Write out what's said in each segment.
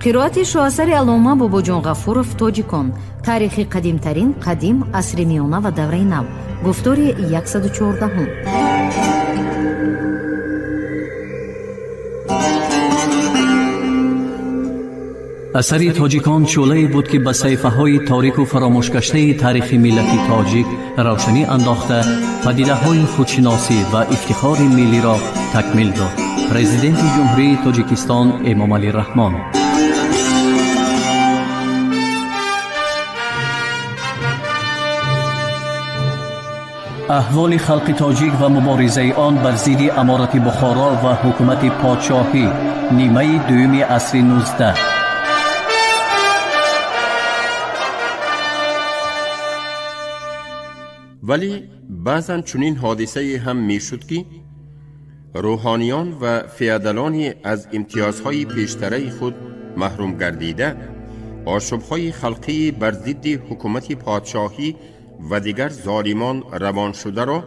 Қироати шоҳасари Аллома Бобоҷон Ғафуров «Тоҷикон. Таърихи қадимтарин, қадим, асри миёна ва давраи нав». Гуфтори 114. Асари «Тоҷикон» шӯълае буд, ки ба саҳифаҳои торику фаромӯшгаштаи таърихи миллати тоҷик равшанӣ андохта, падидаҳои худшиносӣ ва ифтихори миллиро такмил дод. Президенти Ҷумҳурии Тоҷикистон Эмомалӣ Раҳмон. Аҳволи халқи тоҷик ва муборизаи он бар зидди аморати Бухоро ва ҳукумати подшоҳӣ, нимаи дуюми асри 19. Вале баъзан чунин ҳодисае ҳам мешуд, ки рӯҳониён ва феодалони аз имтиёзҳои пештараи худ маҳрум гардида, ошӯбҳои халқии бар зидди ҳукумати подшоҳӣ ва дигар золимон равон шударо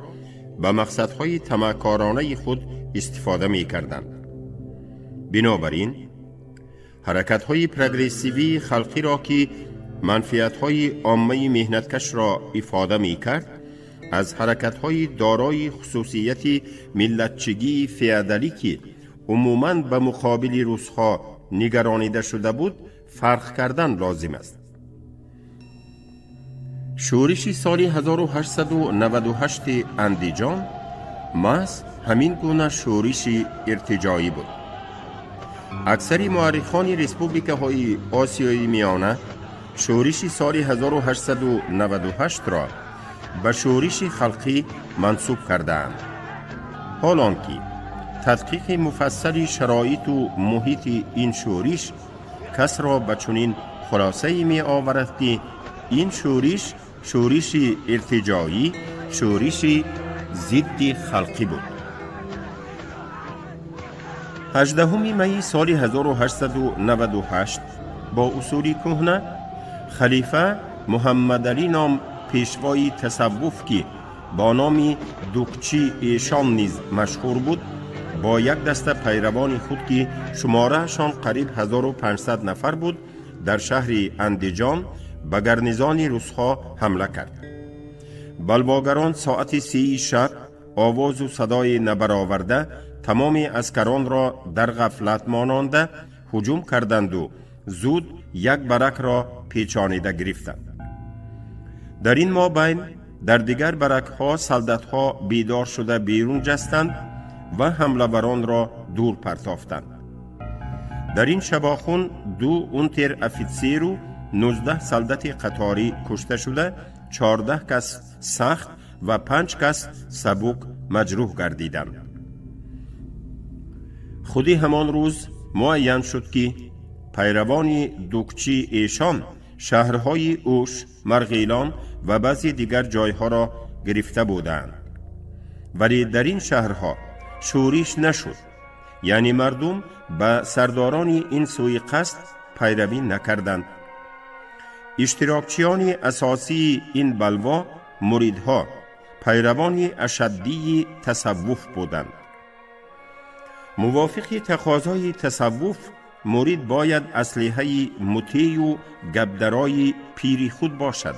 ба мақсадҳои тамаъкоронаи худ истифода мекарданд. Бинобар ин, ҳаракатҳои прогрессивии халқиро, ки манфиатҳои оммаи меҳнаткашро ифода мекард, аз ҳаракатҳои дорои хусусияти миллатчигии феодалӣ, ки умуман ба муқобили русҳо нигаронида шуда буд, фарқ кардан лозим аст. Шӯриши соли 1898 Андиҷон маҳз ҳамин гуна шӯриши иртиҷоӣ буд. Аксари муаррихони республикаҳои Осиёи Миёна шӯриши соли 1898-ро ба шӯриши халқӣ мансуб кардаанд. Ҳол он ки тадқиқи муфассали шароиту муҳити ин шӯриш касро ба чунин хулосае меоварад, ки ин шӯриш шӯриши иртиҷоӣ, шӯриши зидди халқӣ буд. 18 майи соли 1898 бо усули кӯҳна халифа Муҳаммадалӣ ном пешвои тасаввуф, ки бо номи Дукчӣ Эшон низ машҳур буд, бо як даста пайравони худ, ки шумораашон қариб 1500 нафар буд, дар шаҳри Андиҷон ба гарнизони русҳо ҳамла кард. Балвогарон соати 3-и шаб овозу садое набароварда, тамоми аскаронро дар ғафлат мононда, ҳуҷум карданду зуд як баракро печонида гирифтанд. Дар ин мобайн дар дигар баракҳо солдатҳо бедор шуда берун ҷастанд ва ҳамлаваронро дур партофтанд. Дар ин шабохун ду унтер офитсеру 19 солдати қаторӣ кушта шуда, 14 кас сахт ва 5 кас сабук маҷрӯҳ гардиданд. Худи ҳамон рӯз муайян шуд, ки пайравони Дукчи Эшон шаҳрҳои Ӯш, Марғилон ва баъзе дигар ҷойҳоро гирифта буданд, вале дар ин шаҳрҳо шӯриш нашуд, яъне мардум ба сардорони ин сӯиқасд пайравӣ накарданд. Иштирокчиёни асосии ин балво муридҳо, пайравони ашаддии тасаввуф буданд. Мувофиқи тақозои тасаввуф, мурид бояд аслиҳаи мутею гапдарои пири худ бошад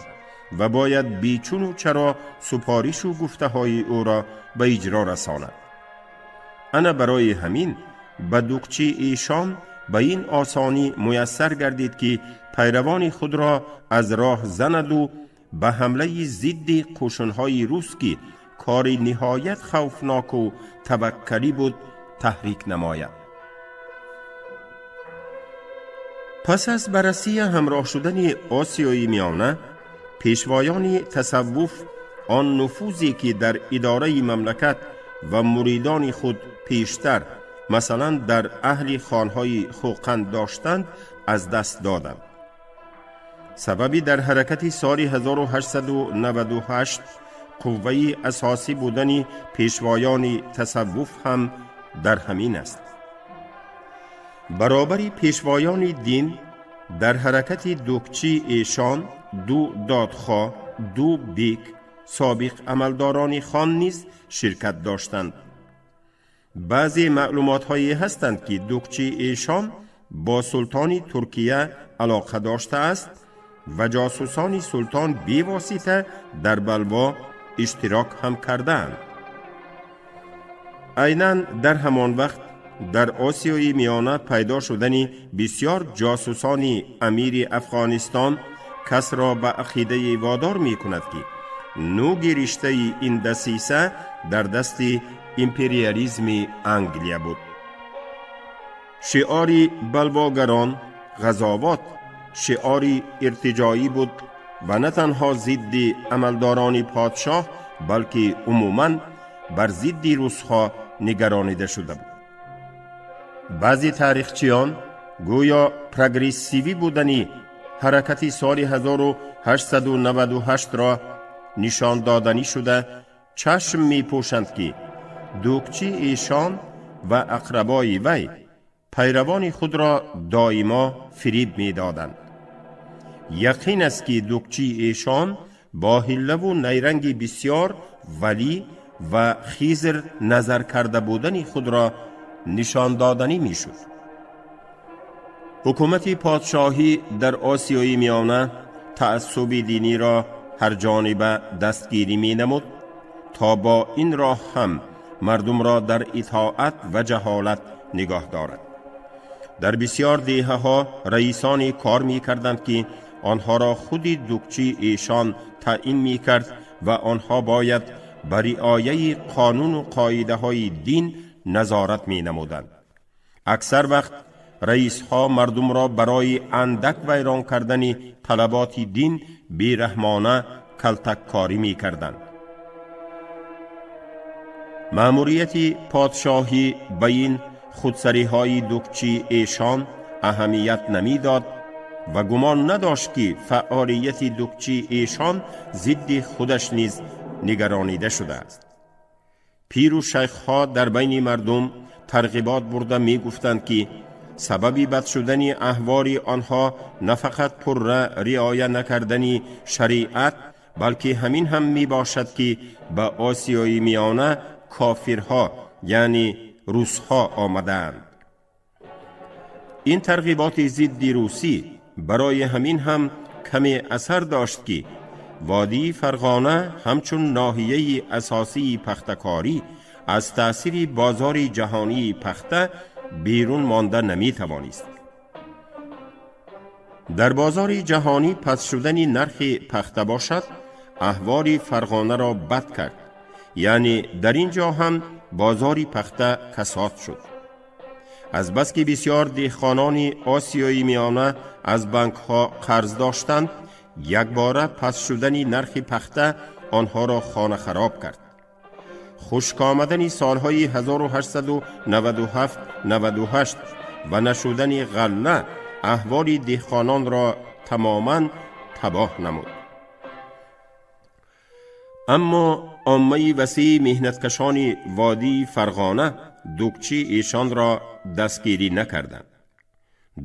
ва бояд бечуну чаро супоришу гуфтаҳои ӯро ба иҷро расонад. Ана барои ҳамин ба Дукчи Эшон ба ин осонӣ муяссар гардид, ки пайравони худро аз роҳ занаду ба ҳамлаи зидди қӯшунҳои рус, ки кори ниҳоят хавфноку таваккалӣ буд, таҳрик намояд. Пас аз ба Россия ҳамроҳ шудани Осиёи Миёна, пешвоёни тасаввуф он нуфузе, ки дар идораи мамлакат ва муридони худ пештар, масалан, дар аҳли хонҳои Хӯқанд доштанд, аз даст доданд. Сабаби дар ҳаракати соли 1898 қувваи асосӣ будани пешвоёни тасаввуф ҳам дар ҳамин аст. Баробари пешвоёни дин дар ҳаракати Дукчи Эшон ду додхоҳ, ду бек, собиқ амалдорони хон низ ширкат доштанд. Баъзе маълумотҳое ҳастанд, ки Дукчи Эшон бо султони Туркия алоқа доштааст ва ҷосусони султон бевосита дар балво иштирок ҳам кардаанд. Айнан дар ҳамон вақт дар Осиёи Миёна пайдо шудани бисьёр ҷосусони амири Афғонистон касро ба ақидае водор мекунад, ки нӯги риштаи ин дасиса дар дасти империализми Англия буд. Шиори балвогарон «Ғазовот» шиори иртиҷоӣ буд ва на танҳо зидди амалдорони подшоҳ, балки умуман бар зидди русҳо нигаронида шуда буд. Баъзе таърихчиён гӯё прогрессивӣ будани ҳаракати соли 1898-ро нишон доданӣ шуда, чашм мепӯшанд, ки дукчи эшон ва ақрабои вай пайравони худро доимо фириб медоданд. Яқин аст, ки дукчи эшон бо ҳиллаву найранги бисьёр валӣ ва Хизр назар карда будани худро нишон доданӣ мешуд. Ҳукумати подшоҳӣ дар Осиёи Миёна таассуби диниро ҳарҷониба дастгирӣ менамуд, то бо ин роҳ ҳам мардумро дар итоат ва ҷаҳолат нигоҳ дорад. Дар бисьёр деҳаҳо раисоне кор мекарданд, ки онҳоро худи дукчи эшон таъин мекард ва онҳо бояд ба риояи қонуну қоидаҳои дин назорат менамуданд. Аксар вақт раисҳо мардумро барои андак вайрон кардани талаботи дин бераҳмона калтаккорӣ мекарданд. Маъмурияти подшоҳӣ ба ин худсариҳои дукчи эшон аҳамият намедод ва гумон надошт, ки фаъолияти дукчи эшон зидди худаш низ нигаронида шудааст. Пиру шайхҳо дар байни мардум тарғибот бурда мегуфтанд, ки сабаби бад шудани аҳвори онҳо на фақат пурра риоя накардани шариат, балки ҳамин ҳам мебошад, ки ба Осиёи Миёна кофирҳо, яъне русҳо омадаанд. Ин тарғиботи зидди русӣ барои ҳамин ҳам каме асар дошт, ки водии Фарғона ҳамчун ноҳияи асосии пахтакорӣ аз таъсири бозори ҷаҳонии пахта берун монда наметавонист. Дар бозори ҷаҳонӣ паст шудани нархи пахта бошад, аҳволи Фарғонаро бад кард, яъне дар ин ҷо ҳам бозори пахта касод шуд. Азбаски бисьёр деҳқонони Осиёи Миёна аз банкҳо қарз доштанд, якбора паст шудани нархи пахта онҳоро хонахароб кард. Хушк омадани солҳои 1897-98 ва нашудани ғалла аҳволи деҳқононро тамоман табоҳ намуд. Аммо оммаи васеи меҳнаткашони водии Фарғона дукчи эшонро дастгирӣ накарданд.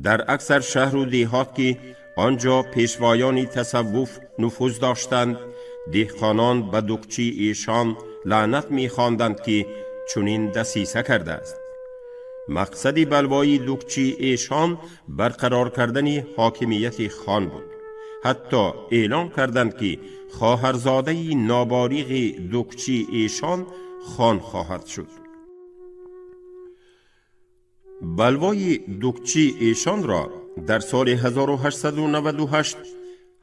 Дар аксар шаҳру деҳот, ки он ҷо пешвоёни тасаввуф нуфуз доштанд, деҳқонон ба дукчи эшон лаънат мехонданд, ки чунин дасиса кардааст. Мақсади балвои дукчи эшон барқарор кардани ҳокимияти хон буд. Ҳатто эълон карданд, ки хоҳарзодаи ноболиғи дукчи эшон хон хоҳад шуд. Балвои дукчи эшонро дар соли 1898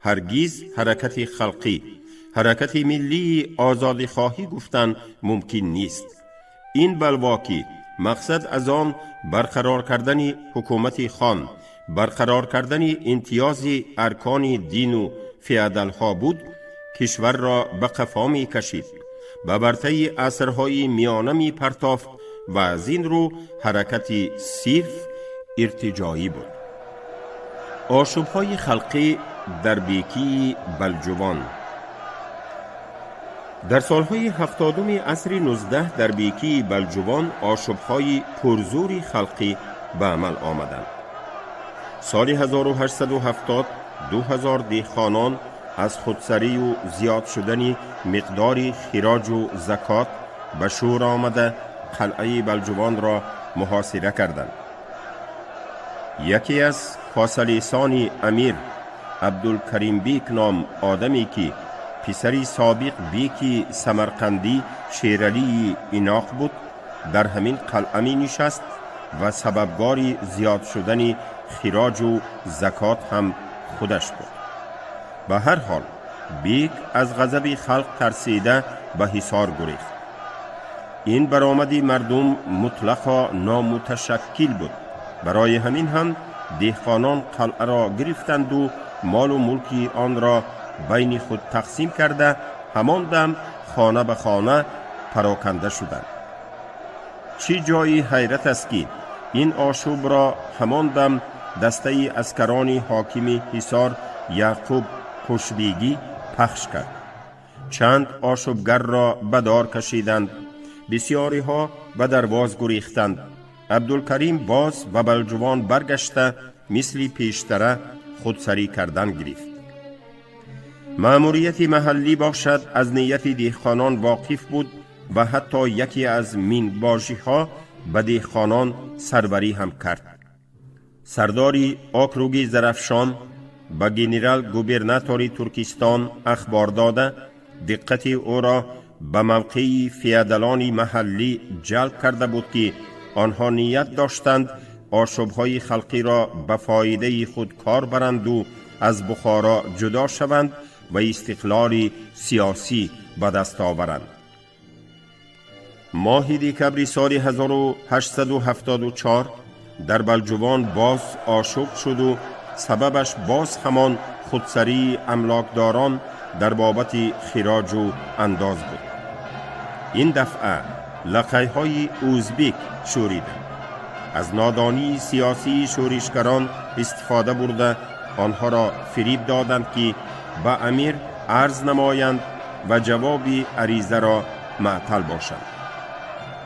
ҳаргиз ҳаракати халқӣ, ҳаракати миллии озодихоҳӣ гуфтан мумкин нест. Ин балво, ки мақсад аз он барқарор кардани ҳукумати хон, барқарор кардани имтиёзи аркони дину феодалҳо буд, кишварро ба қафо мекашид, ба вартаи асрҳои миёна мепартофт ва аз ин рӯ ҳаракати сирф иртиҷоӣ буд. Ошӯбҳои халқӣ дар бекии Балҷувон. Дар солҳои 70-уми асри 19 дар бекии Балҷувон ошӯбҳои пурзури халқӣ ба амал омаданд. Соли 1870 2000 деҳқонон аз худсарию зиёд шудани миқдори хироҷу закот ба шӯр омада, қалъаи Балҷувонро муҳосира карданд. Яке аз косалесони амир Абдулкаримбек ном одаме, ки писари собиқ беки самарқандӣ Шералии Иноқ буд, дар ҳамин қалъа менишаст ва сабабгори зиёд шудани хироҷу закот ҳам худаш буд. Ба ҳар ҳол, бек аз ғазаби халқ тарсида ба Ҳисор гурехт. Ин баромади мардум мутлақо номуташаккил буд. Барои ҳамин ҳам деҳқонон қалъаро гирифтанду молу мулки онро байни худ тақсим карда, ҳамон дам хона ба хона пароканда шуданд. Чӣ ҷои ҳайрат аст, ки ин ошӯбро ҳамон дам дастаи аскарони ҳокими Ҳисор Яъқуб Қушбегӣ пахш кард. Чанд ошӯбгарро ба дор кашиданд, бисьёриҳо ба Дарвоз гурехтанд. Абдулкарим боз ба Балҷувон баргашта, мисли пештара худсарӣ кардан гирифт. Маъмурияти маҳаллӣ бошад, аз нияти деҳқонон воқиф буд ва ҳатто яке аз минбошиҳо ба деҳқонон сарварӣ ҳам кард. Сардори округи Зарафшон ба генерал-губернатори Туркистон ахбор дода, диққати ӯро ба мавқеи феодалони маҳаллӣ ҷалб карда буд, ки онҳо ният доштанд ошӯбҳои халқиро ба фоидаи худ кор баранду аз Бухоро ҷудо шаванд ва истиқлоли сиёсӣ ба даст оваранд. Моҳи декабри соли 1874 дар Балҷувон боз ошӯб шуду сабабаш боз ҳамон худсарии амлокдорон дар бобати хироҷу андоз буд. Ин дафъа лақайҳои ӯзбек шӯриданд. Аз нодонии сиёсии шӯришгарон истифода бурда, онҳоро фириб доданд, ки ба амир арз намоянд ва ҷавоби аризаро маътал бошанд.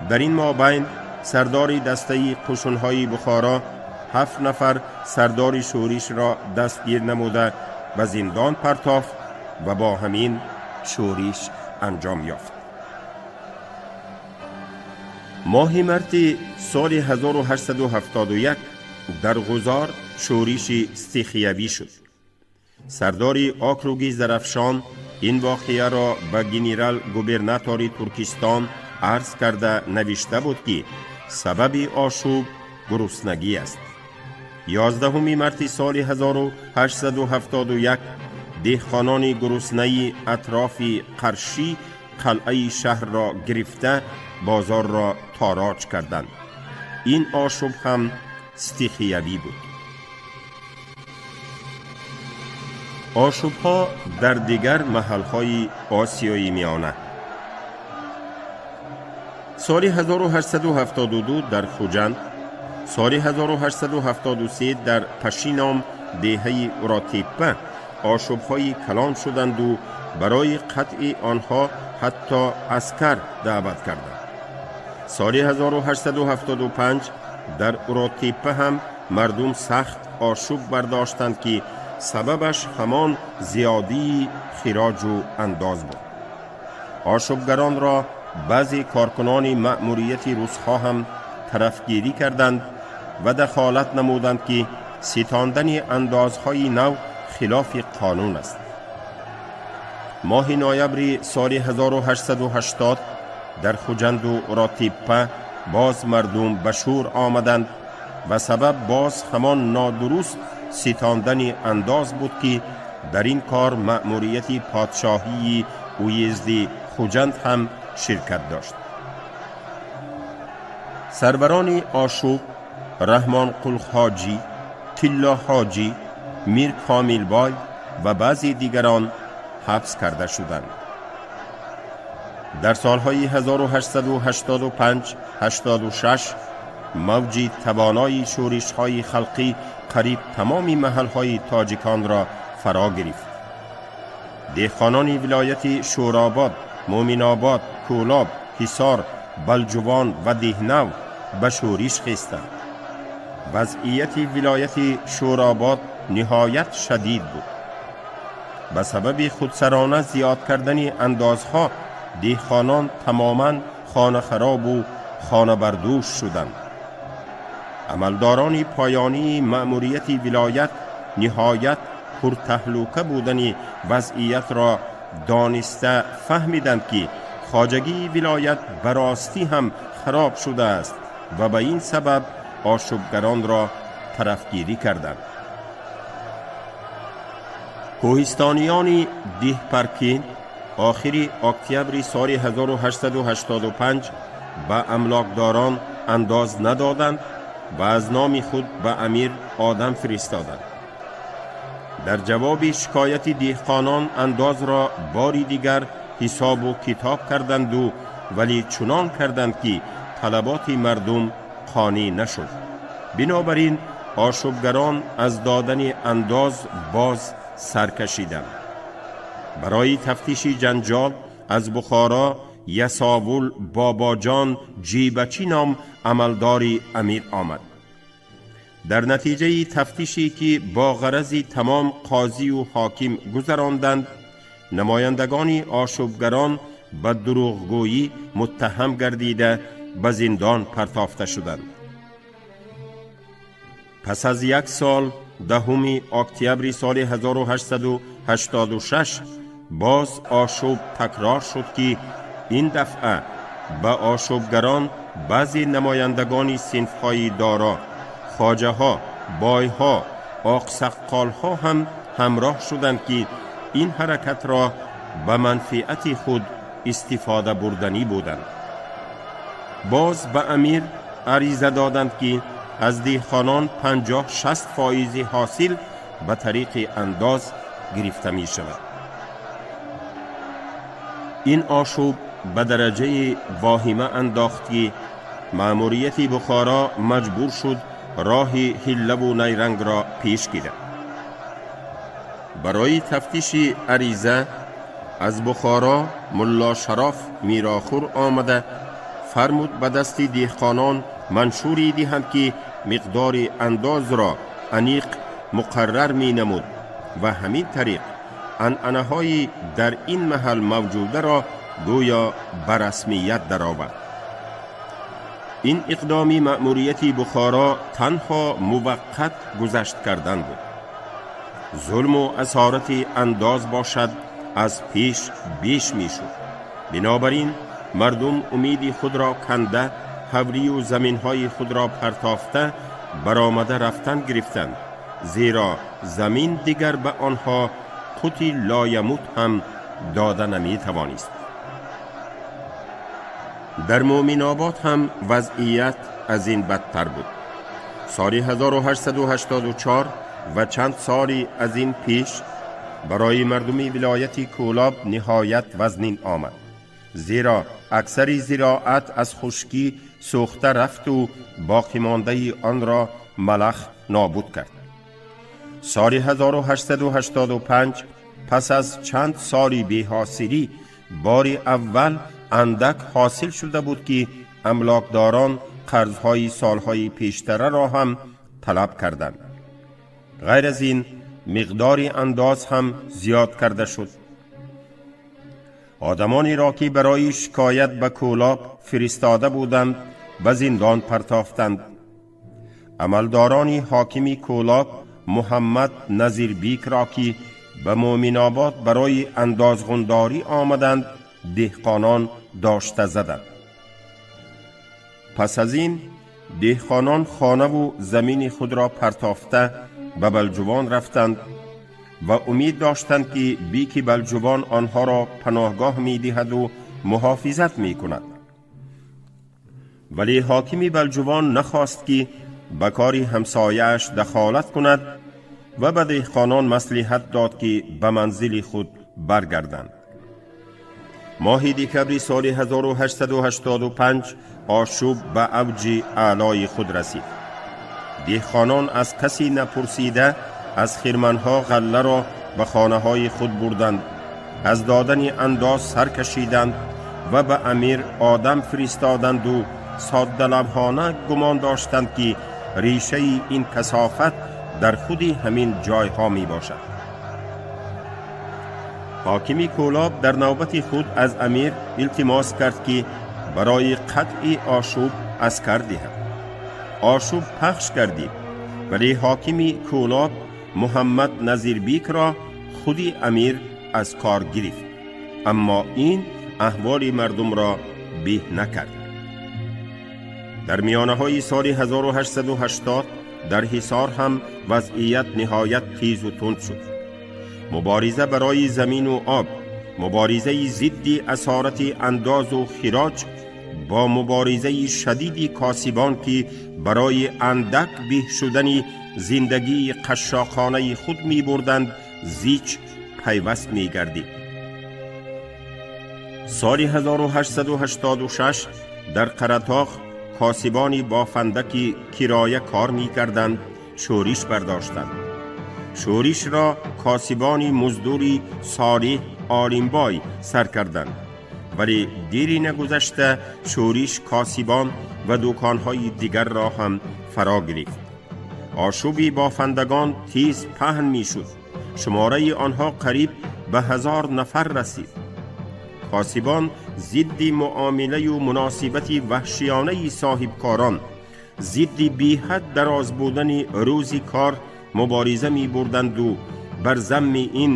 Дар ин мобайн сардори дастаи қушунҳои Бухоро ҳафт нафар сардори шӯришро дастгир намуда, ба зиндон партофт ва бо ҳамин шӯриш анҷом ёфт. Моҳи марти соли 1871 дар Ғузор шӯриши стихиявӣ шуд. Сардори округи Зарафшон ин воқеаро ба генерал-губернатори Туркистон арз карда, навишта буд, ки сабаби ошӯб гуруснагӣ аст. 11 марти соли 1871 деҳқонони гуруснаи атрофи Қаршӣ қалъаи шаҳрро гирифта, бозорро тороҷ карданд. Ин ошӯб ҳам стихиявӣ буд. Ошӯбҳо дар дигар маҳалҳои Осиёи Миёна. Соли 1872 дар Хуҷанд, соли 1873 дар Пашином деҳаи Уротеппа ошӯбҳои калон шуданду барои қатъи онҳо ҳатто аскар даъват карданд. Соли 1875 дар Уротеппа ҳам мардум сахт ошӯб бардоштанд, ки сабабаш ҳамон зиёдии хироҷу андоз буд. Ошӯбгаронро баъзе коркунони маъмурияти русҳо ҳам тарафгирӣ карданд ва дахолат намуданд, ки ситондани андозҳои нав хилофи қонун аст. Моҳи ноябри соли 1880 дар Хуҷанду Уротеппа боз мардум ба шӯр омаданд ва сабаб боз ҳамон нодуруст ситондани андоз буд, ки дар ин кор маъмурияти подшоҳии уезди Хуҷанд ҳам ширкат дошт. Сарварони ошӯб Раҳмонқулҳоҷӣ, Тиллоҳоҷӣ, Мир Комилбой ва баъзе дигарон ҳабс карда шуданд. Дар солҳои 1885, 86 мавҷи тавонои шӯришҳои халқӣ қариб тамоми маҳалҳои тоҷиконро фаро гирифт. Деҳқонони вилояти Шӯробод, Муъминобод, Кӯлоб, Ҳисор, Балҷувон ва Деҳнав ба шӯриш хестанд. Вазъияти вилояти Шӯробод ниҳоят шадид буд. Ба сабаби худсарона зиёд кардани андозҳо деҳқонон тамоман хонахаробу хонабардӯш шуданд. Амалдорони поёнии маъмурияти вилоят ниҳоят пуртаҳлука будани вазъиятро дониста фаҳмиданд, ки хоҷагии вилоят ба ростӣ ҳам хароб шудааст ва ба ин сабаб ошӯбгаронро тарафгирӣ карданд. Кӯҳистониёни Диҳпаркӣ охири октябри соли 1885 ба амлокдорон андоз надоданд ва аз номи худ ба амир одам фиристоданд. Дар ҷавоби шикояти деҳқонон андозро бори дигар ҳисобу китоб карданду, вале чунон карданд, ки талаботи мардум қонеъ нашуд. Бинобар ин ошӯбгарон аз додани андоз боз сар кашиданд. Барои тафтиши ҷанҷол аз Бухоро ясовул Бобоҷон Ҷибачӣ ном амалдори амир омад. Дар натиҷаи тафтише, ки бо ғарази тамом қозию ҳоким гузаронданд, намояндагони ошӯбгарон ба дурӯғгӯӣ муттаҳам гардида, ба зиндон партофта шуданд. Пас аз як сол, 10-уми октябри соли 1886, боз ошӯб такрор шуд, ки ин дафъа ба ошӯбгарон баъзе намояндагони синфҳои доро, хоҷаҳо, бойҳо, оқсаққолҳо ҳам ҳамроҳ шуданд, ки ин ҳаракатро ба манфиати худ истифода бурданӣ буданд. Боз ба амир ариза доданд, ки аз деҳқонон 50-60 фоизи ҳосил ба тариқи андоз гирифта мешавад. Ин ошӯб ба дараҷаи воҳима андохт, ки маъмурияти Бухоро маҷбур шуд роҳи ҳиллаву найрангро пеш гирад. Барои тафтиши ариза аз Бухоро Мулло Шароф Мирохур омада фармуд, ба дасти деҳқонон маншуре диҳанд, ки миқдори андозро аниқ муқаррар менамуд ва ҳамин тариқ анъанаҳои дар ин маҳал мавҷударо гӯё ба расмият даровард. Ин иқдоми маъмурияти Бухоро танҳо муваққат гузашт кардан буд. Зулму асорати андоз бошад, аз пеш беш мешуд. Бинобар ин мардум умеди худро канда, ҳавлию заминҳои худро партофта, баромада рафтан гирифтанд, зеро замин дигар ба онҳо қути лоямут ҳам дода наметавонист. Дар Муъминобод ҳам вазъият аз ин бадтар буд. Соли 1884 ва чанд соли аз ин пеш барои мардуми вилояти Кӯлоб ниҳоят вазнин омад, зеро аксари зироат аз хушкӣ сӯхта рафту боқимондаи онро малах нобуд кард. Соли 1885 пас аз чанд соли беҳосилӣ бори аввал андак ҳосил шуда буд, ки амлокдорон қарзҳои солҳои пештараро ҳам талаб карданд. Ғайр аз ин миқдори андоз ҳам зиёд карда шуд. Одамонеро, ки барои шикоят ба Кӯлоб фиристода буданд, ба зиндон партофтанд. Амалдорони ҳокими Кӯлоб Муҳаммад Назирбикро, ки ба Муъминобод барои андозғундорӣ омаданд, деҳқонон дошта заданд. Пас аз ин деҳқонон хонаву замини худро партофта, ба Балҷувон рафтанд ва умед доштанд, ки бики Балҷувон онҳоро паноҳгоҳ медиҳаду муҳофизат мекунад. Вале ҳокими Балҷувон нахост, ки ба кори ҳамсояаш дахолат кунад ва ба деҳқонон маслиҳат дод, ки ба манзили худ баргарданд. Моҳи декабри соли 1885 ошӯб ба авҷи аълои худ расид. Деҳқонон аз касе напурсида аз хирманҳо ғалларо ба хонаҳои худ бурданд, аз додани андоз сар кашиданд ва ба амир одам фиристоданду соддалавҳона гумон доштанд, ки решаи ин касофат дар худи ҳамин ҷойҳо мебошад. Ҳокими Кӯлоб дар навбати худ аз амир илтимос кард, ки барои қатъи ошӯб аскар диҳад. ошӯб пахш гардид, вале ҳокими Кӯлоб Муҳаммад Назирбекро худи амир аз кор гирифт, аммо ин аҳволи мардумро беҳ накард. Дар миёнаҳои соли 1880 дар Ҳисор ҳам вазъият ниҳоят тезу тунд шуд. Мубориза барои замину об, муборизаи зидди асорати андозу хироҷ бо муборизаи шадиди косибон, ки барои андак беҳ шудани зиндагии қашшоқонаи худ мебурданд, зич пайваст мегардид. Соли 1886 дар Қаратоғ косибони бофанда, ки кироя кор мекарданд, шӯриш бардоштанд. Шӯришро косибони муздури Солиҳ Олимбой сар карданд, вале дири нагузашта шӯриш косибон ва дуконҳои дигарро ҳам фаро гирифт. Ошӯби бофандагон тез паҳн мешуд, шумораи онҳо қариб ба 1000 нафар расид. Косибон зидди муомилаю муносибати ваҳшиёнаи соҳибкорон, зидди беҳад дароз будани рӯзи кор мубориза мебурданду бар замми ин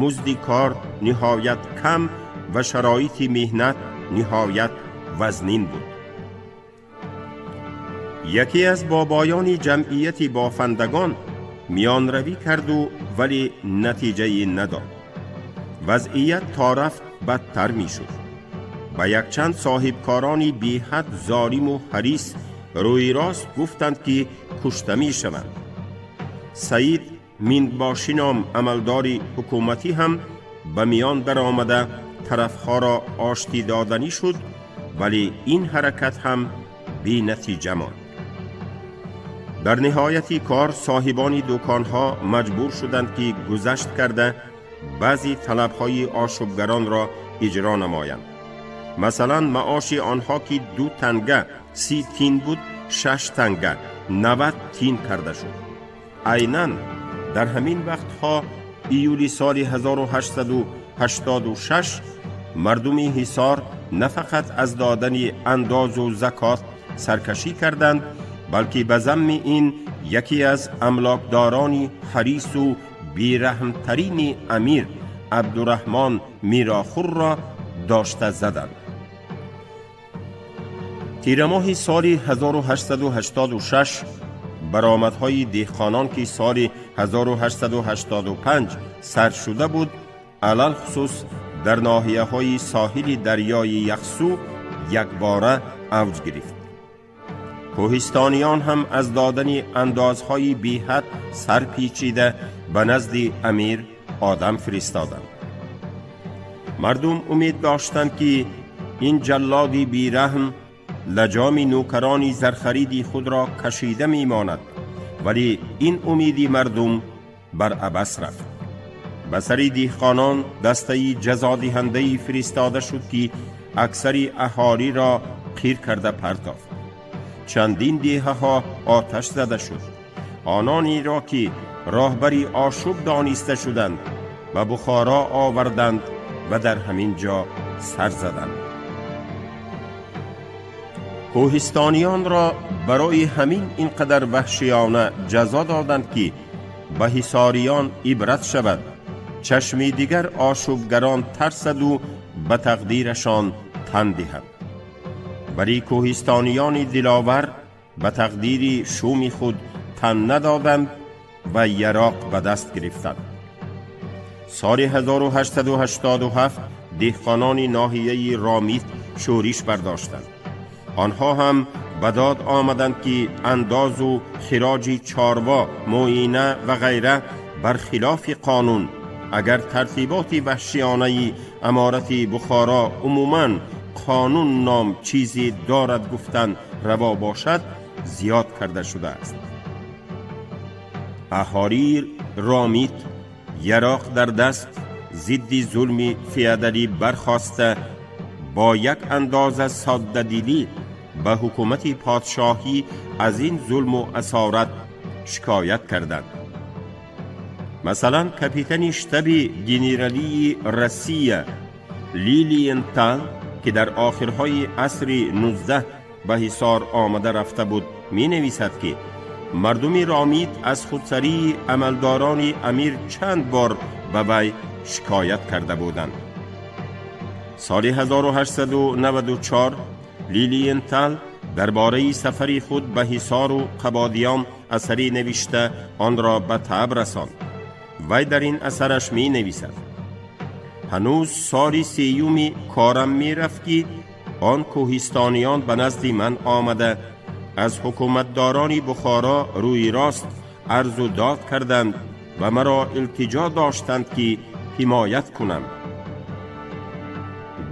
музди кор ниҳоят кам ва шароити меҳнат ниҳоят вазнин буд. Яке аз бобоёни ҷамъияти бофандагон миёнравӣ карду, вале натиҷае надод. Вазъият то рафт бадтар мешуд. Ба якчанд соҳибкорони беҳад золиму ҳарис рӯи рост гуфтанд, ки кушта мешаванд. Саид Минбошӣ ном амалдори ҳукуматӣ ҳам ба миён даромада тарафҳоро оштӣ доданӣ шуд, вале ин ҳаракат ҳам бенатиҷа монд. Дар ниҳояти кор соҳибони дуконҳо маҷбур шуданд, ки гузашт карда баъзе талабҳои ошӯбгаронро иҷро намоянд. Масалан, маоши онҳо, ки 2 танга 30 тин буд, 6 танга 90 тин карда шуд. Айнан дар ҳамин вақтҳо, июли соли 1886, мардуми Ҳисор на фақат аз додани андозу закот саркашӣ карданд, балки ба замми ин яке аз амлокдорони ҳарису бераҳмтарини амир Абдураҳмон Мирохурро дошта заданд. Тирамоҳи соли 1886 баромадҳои деҳқонон, ки соли 1885 сар шуда буд, алалхусус дар ноҳияҳои соҳили дарёи Яхсу якбора авҷ гирифт. Кӯҳистониён ҳам аз додани андозҳои беҳад сар печида ба назди амир одам фиристоданд. Мардум умед доштанд, ки ин ҷаллоди бераҳм лаҷоми нӯкарони зархариди худро кашида мемонад, вале ин умеди мардум бар абас рафт. Ба сари деҳқонон дастаи ҷазодиҳандаи фиристода шуд, ки аксари аҳолиро қир карда партофт. Чандин деҳаҳо оташ зада шуд. Ононеро, ки роҳбари ошӯб дониста шуданд, ба Бухоро оварданд ва дар ҳамин ҷо сар заданд. Кӯҳистониёнро барои ҳамин ин қадар ваҳшиёна ҷазо доданд, ки ба ҳисориён ибрат шавад, чашми дигар ошӯбгарон тарсаду ба тақдирашон тан диҳад. Вале кӯҳистониёни диловар ба тақдири шуми худ тан надоданд ва яроқ ба даст гирифтанд. Соли 1887 деҳқонони ноҳияи Ромит шӯриш бардоштанд. Онҳо ҳам ба дод омаданд, ки андозу хироҷи чорво, муина ва ғайра бар хилофи қонун, агар тартиботи ваҳшиёнаи аморати Бухоро умуман қонун ном чизе дорад гуфтан раво бошад, зиёд карда шудааст. Аҳолии Ромит яроқ дар даст зидди зулми феодалӣ бархоста, бо як андоза соддадилӣ ба ҳукумати подшоҳӣ аз ин зулму асорат шикоят карданд. Масалан, капитани штаби генералии Россия Лилиентал, ки дар охирҳои асри 19 ба Ҳисор омада рафта буд. Менависад, ки мардуми Ромит аз худсарии амалдорони амир чанд бор ба вай шикоят карда буданд. Соли 1894 Лилиентал дар бораи сафари худ ба Ҳисору Қабодиён асаре навишта, онро ба таб расонд. Вай дар ин асараш менависад: ҳанӯз соли сеюми корам мерафт, ки он кӯҳистониён ба назди ман омада, аз ҳукуматдорони Бухоро рӯи рост арзу дод карданд ва маро илтиҷо доштанд, ки ҳимоят кунам.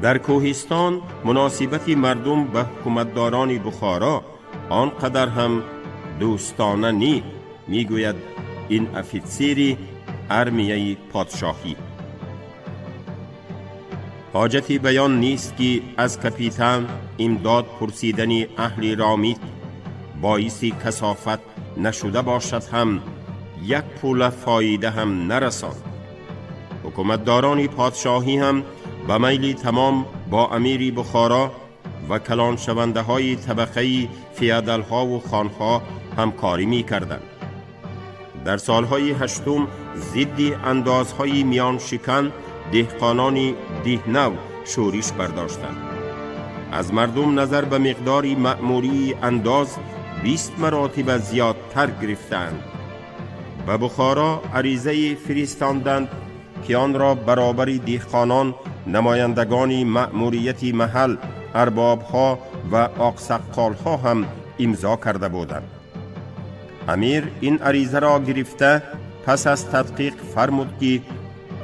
Дар кӯҳистон муносибати мардум ба ҳукуматдорони Бухоро он қадар ҳам дӯстона нӣ, мегӯяд ин офитсери армияи подшоҳӣ. Ҳоҷати баён нест, ки аз капитан имдод пурсидани аҳли Ромит боиси касофат нашуда бошад ҳам, як пула фоида ҳам нарасонд. Ҳукуматдорони подшоҳӣ ҳам ба майли тамом бо амири Бухоро ва калоншавандаҳои табақаи феодалҳову хонҳо ҳамкорӣ мекарданд. Дар солҳои ҳаштум зидди андозҳои миёншикан деҳқонони Диҳнав шӯриш бардоштанд. Аз мардум назар ба миқдори маъмурии андоз 20 маротиба зиёдтар гирифтаанд. Ба Бухоро аризае фиристонданд, ки онро баробари деҳқонон намояндагони маъмурияти маҳал, арбобҳо ва оқсаққолҳо ҳам имзо карда буданд. Амир ин аризаро гирифта, пас аз тадқиқ фармуд, ки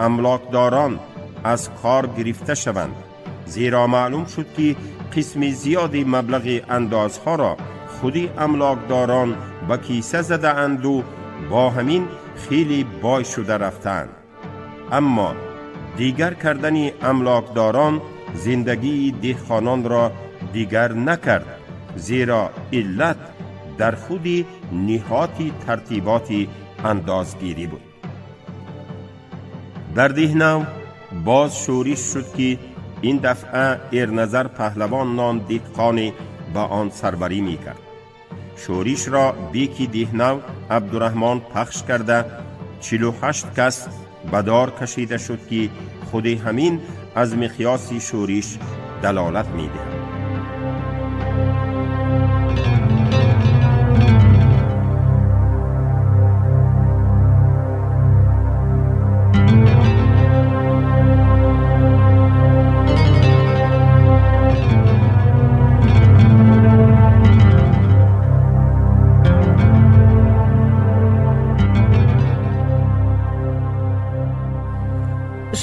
амлокдорон аз кор гирифта шаванд, зеро маълум шуд, ки қисми зиёди маблағи андозҳоро худи амлокдорон ба киса задаанду бо ҳамин хеле бой шуда рафтаанд. Аммо дигар кардани амлокдорон зиндагии деҳқононро дигар накард, зеро иллат дар худи ниҳоти тартиботи андозгирӣ буд. Дар Диҳнав боз шӯриш шуд, ки ин дафъа Эрназар Паҳлавон ном деҳқоне ба он сарварӣ мекард. Шӯришро беки Диҳнав Абдураҳмон пахш карда, 48 кас ба дор кашида шуд, ки худи ҳамин аз миқёси шӯриш далолат медиҳад.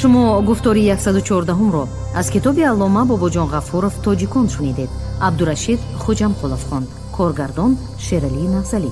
Шумо гуфтори 114-ҳумро аз китоби аллома Бобоҷон Ғафуров «Тоҷикон» шунидед. Абдурашид Хуҷамқулов хонд, коргардон Шералӣ Нафзалӣ.